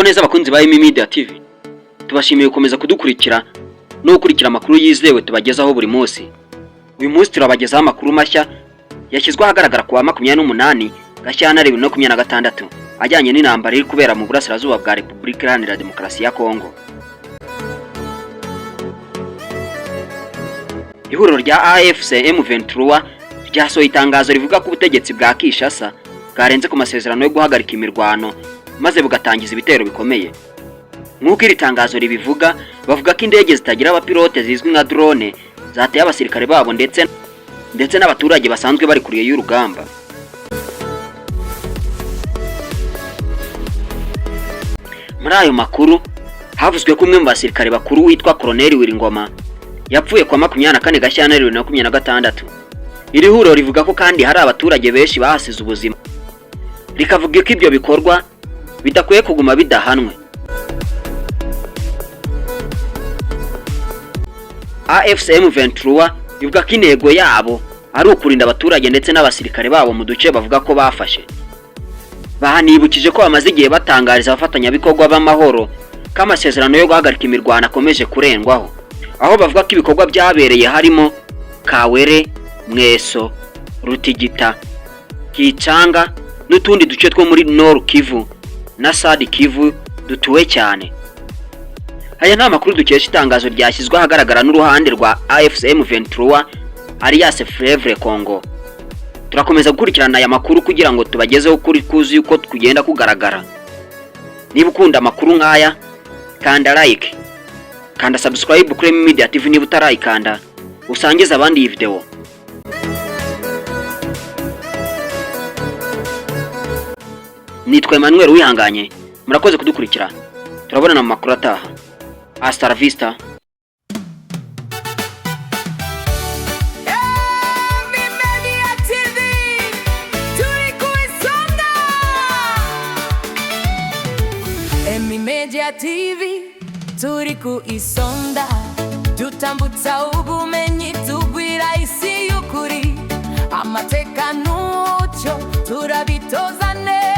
Muraho neza abakunzi ba Emi Media TV. Tubashimiye gukomeza kudukurikira no gukurikira amakuru yizewe tubagezaho buri munsi. Uyu munsi turabagezaho amakuru mashya yashyizwe ahagaragara ku wa 28 Gashyantare 2026 ajyanye n'intambara iri kubera mu burasirazuba bwa Repubulika Iharanira Demokarasi ya Kongo. Ihuriro rya AFC M23 ryasohoye itangazo rivuga ko ubutegetsi bwa Kinshasa bwarenze ku masezerano yo guhagarika imirwano maze bugatangiza ibitero bikomeye. Nk'uko iri tangazo ribivuga, bavuga ko indege zitagira abapilote zizwi nka drone zateye abasirikare babo ndetse n'abaturage basanzwe bari kure y'urugamba. Muri ayo makuru havuzwe ko umwe mu basirikare bakuru witwa Colonel Wiringoma yapfuye kwa 24 Gashyantare 2026. Iri huriro rivuga ko kandi hari abaturage benshi bahasize ubuzima, rikavuga ko ibyo bikorwa bidakwiye kuguma bidahanwe. AFC M23 ivuga ko intego yabo ari ukurinda abaturage ndetse n'abasirikare babo mu duce bavuga ko bafashe. Bahanibukije ko bamaze igihe batangariza abafatanyabikorwa b'amahoro ko amasezerano yo guhagarika imirwano akomeje kurengwaho, aho bavuga ko ibikorwa byabereye harimo Kawere, Mweso, Rutigita, Kicanga n'utundi duce two muri Nord Kivu na Sud Kivu dutuwe cyane. Aya ni amakuru dukesha itangazo ryashyizwe ahagaragara n'uruhande rwa AFC M23 alias Fleuve Congo. Turakomeza gukurikirana aya makuru kugira ngo tubagezeho ukuri kuzuye uko kugenda kugaragara. Niba ukunda amakuru nk'aya, kanda like, kanda subscribe kuri Emi Media TV niba utarayikanda, usangize abandi iyi video. Nitwa Emmanuel Wihanganye, murakoze kudukurikira. Turabonana mu makuru ataha. Hasta la vista. Emi Media TV, turi ku isonga. Emi Media TV, turi ku isonga. Dutambutsa ubumenyi, tubwira isi y'ukuri. Amateka n'umuco turabitoza neza.